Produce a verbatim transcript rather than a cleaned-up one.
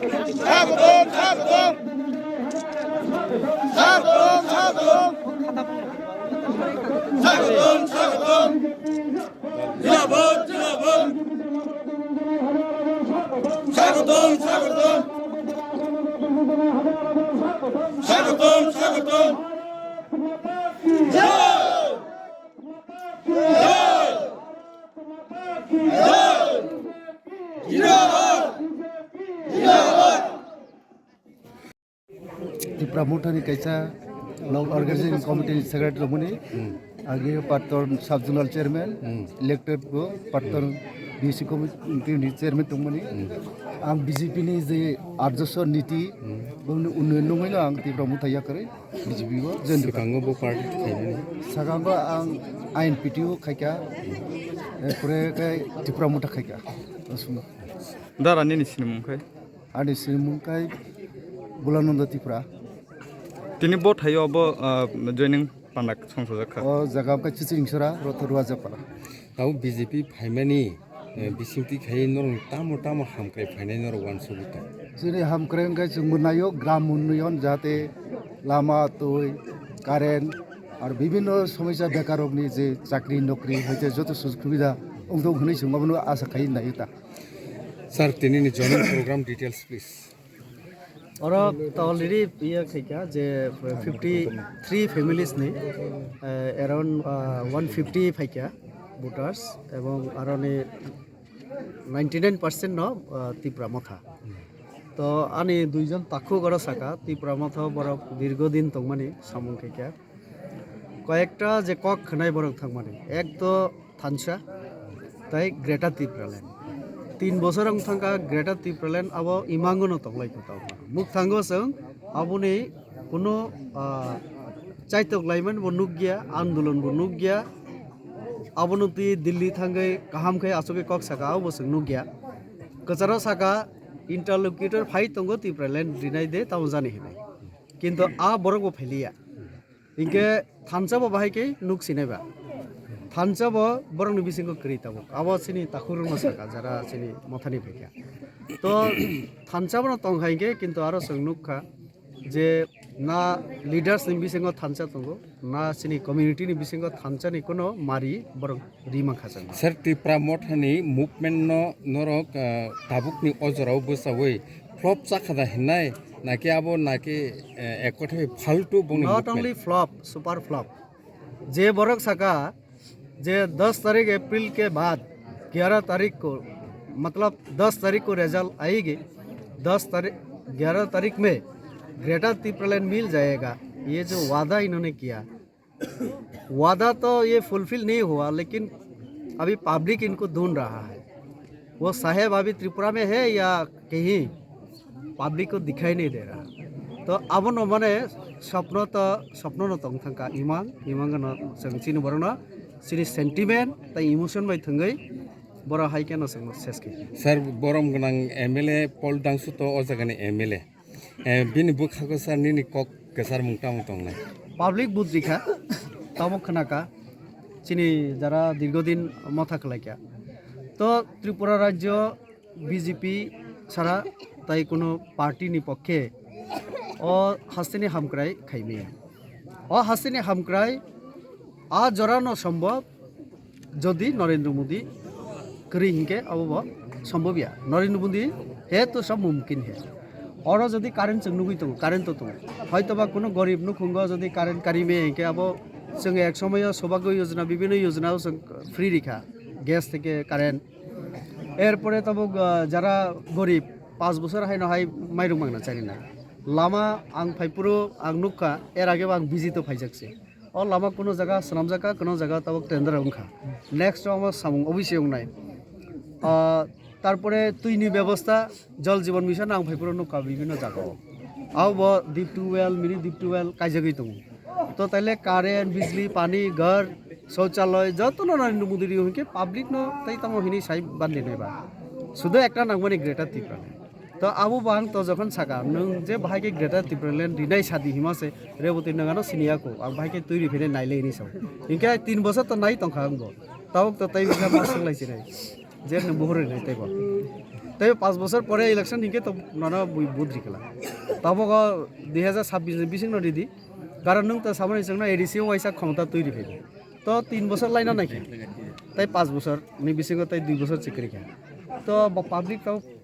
Sagotom, sagotom. Sagotom, sagotom. Sagotom, sagotom. Jilabad, jilabad. Sagotom, sagotom. Sagotom, sagotom. Jai! Jai! Jai! Jilabad! Jilabad! Tipra Mothani kaisa nok organizing committee ni secretary romani, agi Pattor sub zonal chairman, elected go Pattor B C committee ni chairman tongmani. Ang B J P ni je arjoso niti, bongni unnayon nungwi no ang Tipra Motha yakarwi B J P go join rwkha. Swkango bo party khainani. Swkango ang I N P T o khaikha, eh, pore khe Tipra Motha khaikha. Dara nini sinimung khai? Ani sinimung khai Bulananda Tripura. Tini bo thaio bo, ah, joining panda songsajak kha. O jaga wngkha Chichiring Sora, Rotho Ruajapara. Abo B J P phaimani, eh, bisingtwi khai norok tamo tamo hamkrai phainai norok uansugwi tong. Chini hamkrai wngkha chwngbo naio gram unnayon jahate lama, twi, current, ar bibhinno somosya bekarrokni je chakri nokri hoite joto sujog subida wngthok hwnwi chwng abono asa khai naio ta. Sir, tinini joining program details, please. Oro to already iya khaikha je fifty three families ni, eh, around, ah, one fifty phaikha voters, ebong aroni ninety nine percent no, ah, Tipra Motha. To ani duijon takhuk oro saka Tipra Motha borok dirgo din tongmani samung khaikha. Koyekta je kok khwnai borok thangmani. Ek to thansa, tai Greater Tipraland. Tin bosor wng thangkha Greater Tipraland abo imangono tonglaikha tongma. Mukthango chwng aboni kuno, ah, chaitok laimani bo nukya, andolon bo nukya. Abono twi Delhi thangwi kaham khe achugwi kok saka, abo bo chwng nukya. Kwcharo saka interlocutor phai tongo Tipraland rinai de tamo jani hinwi. Kintu a borok bo phailiya. Hinkhe thansa bo bahai khe nuk sinai ba. Thansa bo borokni bisingo kwrwi tabuk. Abo chini takhukrokno saka jara chini mothani phaikha. To thansa bono tong hai khe kintu aro chwng nukha je na leaders ni bisingo thansa tongo, na chini community ni bisingo thansa ni kuno mari borok ri mankha chwng. Sir, Tipra Mothani movement no norok, ah, tabukni o jorao bwchaui flop chakha da hinai, naki abo naki, eh, ek kotha bai faltu bongni Not movement? Only flop, super flop. Je borok saka je दस तारीख अप्रैल के बाद ग्यारह तारीख को, मतलब दस तारीख को रिजल्ट आएगी, दस तारीख, ग्यारह तारीख में ग्रेटर तिप्रालैंड मिल जाएगा, ये जो वादा इन्होंने किया, वादा तो ये फुलफिल नहीं हुआ, लेकिन अभी पब्लिक इनको ढूंढ रहा है। वो साहेब अभी त्रिपुरा में है या कहीं पब्लिक को दिखाई नहीं दे रहा। तो abono mane swpno to, swpno no tong thangkha imang, imang no chwng chini borok no chini sentiment tai emotion bai thwngwi borok hai khe no chwng ses khe. Sir, borom gwnang M L A Paul Dangsu to o jagani M L A. Eh, bini bwkhago sir nini kok kwcharmung tamo tongnai? Public budrikha, tamo khwnakha, chini jara dirgodin motha khlaikha. To Tripura rajyo B J P sara tai kuno party ni pokkhe o hasteni hamkrai khaimaya. O hasteni hamkrai a jora no sombhob, jodi Narendra Modi kwrwi hinkhe abo bo sombhob ya. Narendra Modi hai to sab mumkin hai. Oro jodi current chwng nugwi tongo, current to tongo. Hoito ba kuno gorib nukhungo jodi current kari maya hinkhe abo chwng ek somoyo Saubhagya Yojana, bibhinno yojana o chwng free rikha, gas theke current. Erpore tabuk, ah, jara gorib, panch bochor haino hai mairung mangna chari na. Lama ang phaiphuru ang nukha, er age bo ang visit o phaijak se. O lama kuno jaga swnamjak kha, kuno jaga tabuk tender wngkha. Next o omo samung obviously wngnai. Ah, tarpore twini bebosta, Jal Jeevan Mission ang phaiphuru nukha bibhinno jaga o. Abo bo deep tube well, mini deep tube well kaijagwi tongo. To taile current, bijli, pani, ghar, shouchalay jotono Narendra Modi rio hinkhe public no tai tamo hinwi sai bandi nai ba. Sudo ekta nangmani Greater Tipraland. To abo bo ang to jokhon saka, nwng je bahai khe Greater Tipraland rinai sadi hima se Reboti nwng ano sini ya ko, ang bahai khe twi ri phene naile hinwi sao. Hinkhe tin bochor to nai tongkha ang bo. Tabuk to tai bisa ma swng lai sinai. Je nwng buhur rinai tei bo. Tei pas bosor pore election hinkhe to nono bui vote rikla. Tabuk o dui hazar sabbish ni bising no ridi. Karon nwng to samani chwngno A D C o waisa khomota twi riphaidi. To tin bosor laina naikhe. Tei pas bosor ni bisingo tei dui bosor chikri kha. To bo public to